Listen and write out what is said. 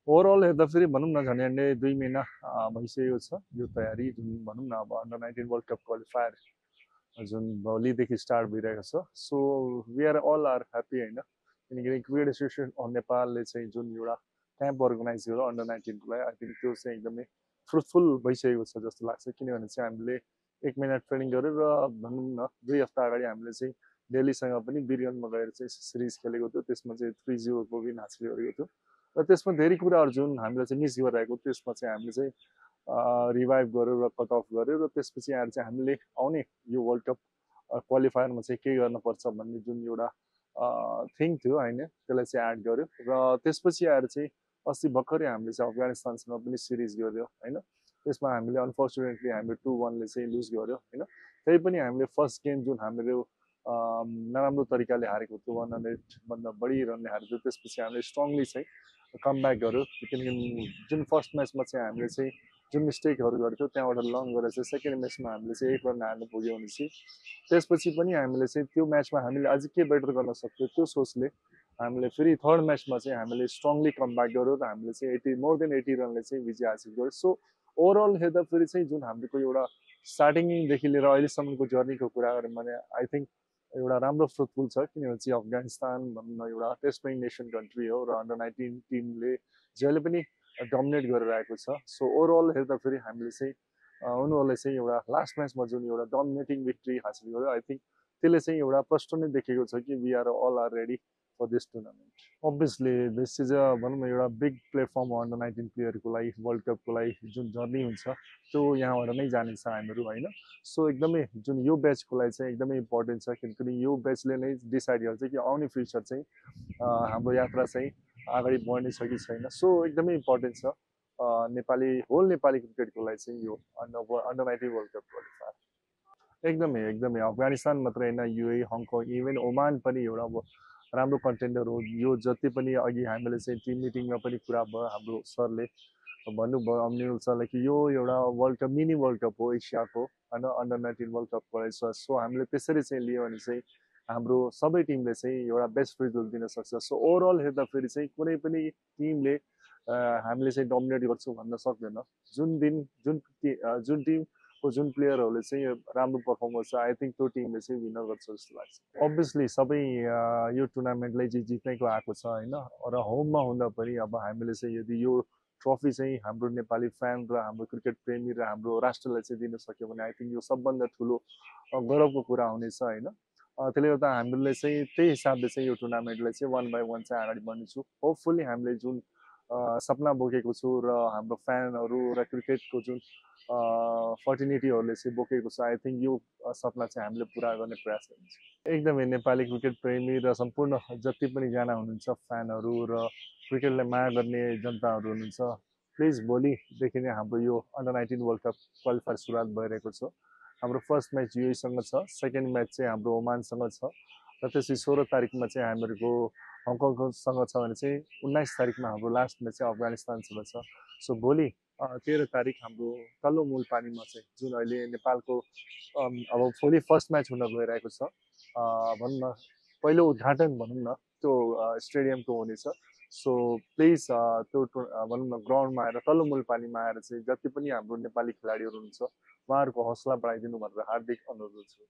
overall हेर्दाखेरि भनौँ न झन्डै 2 महिना भइसकेको छ यो तयारी जुन भनौँ न अब अन्डर 19 वर्ल्ड कप क्वालिफायर जुन भोलिदेखि स्टार्ट भइरहेको छ so we are all are happy होइन किनकि क्रिकेट एसोसिएसन अफ नेपालले चाहिँ जुन एउटा क्याम्प अर्गनाइज गर्यो अन्डर 19को लागि आई थिङ्क त्यो चाहिँ एकदमै फ्रुटफुल भइसकेको छ जस्तो लाग्छ किनभने चाहिँ हामीले 1 महिना ट्रेनिङ गऱ्यो र भनौँ न 2 हप्ता अगाडि हामीले चाहिँ दिल्लीसँग पनि बिरगन्जमा गएर चाहिँ सिरिज खेलेको थियो त्यसमा चाहिँ 3-0 को विन हासिल गरेको थियो र त्यसमा धेरै कुराहरू जुन हामीले चाहिँ मिस गरिरहेको त्यसमा चाहिँ हामीले चाहिँ रिभाइभ गर्यो र कट अफ गर्यो र त्यसपछि आएर चाहिँ हामीले आउने यो वर्ल्ड कप क्वालिफायरमा चाहिँ के गर्नुपर्छ भन्ने जुन एउटा थिङ थियो होइन त्यसलाई चाहिँ एड गर्यो र त्यसपछि आएर चाहिँ अस्ति भर्खरै हामीले चाहिँ अफगानिस्तानसँग पनि सिरिज गर्यो होइन त्यसमा हामीले अनफर्चुनेटली हामीले 2-1ले चाहिँ लुज गर्यो होइन त्यही पनि हामीले फर्स्ट गेम जुन हाम्रो नराम्रो तरिकाले हारेको थियो 100भन्दा बढी रनले हारेको थियो त्यसपछि हामीले स्ट्रङली चाहिँ कम ब्याक गर्यो किनकि जुन फर्स्ट म्याचमा चाहिँ हामीले चाहिँ जुन मिस्टेकहरू गर्थ्यौँ त्यहाँबाट लङ गरेर चाहिँ सेकेन्ड म्याचमा हामीले चाहिँ 1 रन हार्नु पुग्यो भनेपछि त्यसपछि पनि हामीले चाहिँ त्यो म्याचमा हामीले अझै के बेटर गर्न सक्थ्यो त्यो सोचले हामीले फेरि थर्ड म्याचमा चाहिँ हामीले स्ट्रङली कम ब्याक गर्यो र हामीले चाहिँ 80 रनले चाहिँ विजय हासिल गर्यो सो ओभरअल हेर्दाखेरि चाहिँ जुन हाम्रो एउटा स्टार्टिङदेखि लिएर अहिलेसम्मको जर्नीको कुरा गऱ्यौँ भने आई थिङ्क एउटा राम्रो फ्रुटफुल छ किनभने चाहिँ अफगानिस्तान भनौँ न एउटा टेस्ट प्लेइङ नेसन कन्ट्री हो र अन्डर 19 टिमले जहिले पनि डोमिनेट गरेर आएको छ सो ओभरअल हेर्दाखेरि हामीले चाहिँ उनीहरूले चाहिँ एउटा लास्ट म्याचमा जुन एउटा डोमिनेटिङ विक्ट्री हासिल गर्यो आई थिङ्क त्यसले चाहिँ एउटा प्रश्न नै देखेको छ कि we are all are ready for this tournament obviously this is a भनौँ न एउटा बिग प्लेटफर्म हो अन्डर 19 प्लेयरको लागि वर्ल्ड कपको लागि जुन जर्नी हुन्छ त्यो यहाँबाट नै जानेछ हामीहरू होइन सो एकदमै जुन यो ब्याचको लागि चाहिँ एकदमै इम्पोर्टेन्ट छ किनकि यो ब्याचले नै डिसाइड गर्छ कि आउने फ्युचर चाहिँ हाम्रो यात्रा चाहिँ अगाडि बढ्ने छ कि छैन सो एकदमै इम्पोर्टेन्ट छ नेपाली क्रिकेटको लागि चाहिँ यो अन्डर 19 वर्ल्ड कप क्वालिफायर एकदमै एकदमै अफगानिस्तान मात्रै होइन युए हङकङ इभन ओमान पनि एउटा अब राम्रो कन्टेन्डर हो यो जति पनि अघि हामीले चाहिँ टिम मिटिङमा पनि कुरा भयो हाम्रो सरले भन्नुभयो अम्निल सरले कि यो एउटा world cup mini world cup हो एसियाको होइन अन्डर 19 वर्ल्ड कपको लागि सो हामीले त्यसरी चाहिँ लियो भने चाहिँ हाम्रो सबै टिमले चाहिँ एउटा बेस्ट रिजल्ट दिन सक्छ सो ओभरअल हेर्दाखेरि चाहिँ कुनै पनि टिमले हामीले चाहिँ डोमिनेट गर्छौँ भन्न सक्दैन जुन टिमको जुन प्लेयरहरूले चाहिँ राम्रो पर्फर्मेन्स छ आई थिङ्क त्यो टिमले चाहिँ विनर गर्छ जस्तो लाग्छ अभियसली सबै यो टुर्नामेन्टलाई चाहिँ जित्नैको आएको छ होइन र होममा हुँदा पनि अब हामीले चाहिँ यदि यो ट्रफी चाहिँ हाम्रो नेपाली फ्यान र हाम्रो क्रिकेट प्रेमी र हाम्रो राष्ट्रलाई चाहिँ दिन सक्यो भने आई थिङ्क यो सबभन्दा ठुलो गौरवको कुरा हुनेछ होइन त्यसले गर्दा हामीले चाहिँ त्यही हिसाबले चाहिँ यो टुर्नामेन्टलाई चाहिँ 1 by 1 चाहिँ अगाडि बढ्नेछु होपफुल्ली हामीले जुन सपना बोकेको छु र हाम्रो फ्यानहरू र क्रिकेटको जुन फर्टिनिटीहरूले चाहिँ बोकेको छ आई थिङ्क यो सपना चाहिँ हामीले पुरा गर्ने प्रयास गर्नेछौँ एकदमै नेपाली क्रिकेट प्रेमी र सम्पूर्ण जति पनि जना हुनुहुन्छ फ्यानहरू र क्रिकेटलाई माया गर्ने जनताहरू हुनुहुन्छ प्लिज भोलिदेखि नै हाम्रो यो अन्डर 19 वर्ल्ड कप क्वालिफायर सुरुवात भइरहेको छ हाम्रो फर्स्ट म्याच युएसँग छ सेकेन्ड म्याच चाहिँ हाम्रो ओमानसँग छ र त्यसपछि 16 तारिकमा चाहिँ हामीहरूको हङकङसँग छ भने चाहिँ 19 तारिकमा हाम्रो लास्ट म्याच चाहिँ अफगानिस्तानसँग छ सो भोलि 13 तारिक हाम्रो तल्लो मूल पानीमा चाहिँ जुन अहिले नेपालको अब भोलि फर्स्ट म्याच हुन गइरहेको छ भनौँ न पहिलो उद्घाटन भनौँ न त्यो स्टेडियमको हुनेछ सो प्लिज त्यो भनौँ न ग्राउन्डमा आएर तल्लो मूल पानीमा आएर चाहिँ जति पनि हाम्रो नेपाली खेलाडीहरू हुनुहुन्छ उहाँहरूको हौसला बढाइदिनु भनेर हार्दिक अनुरोध गर्छु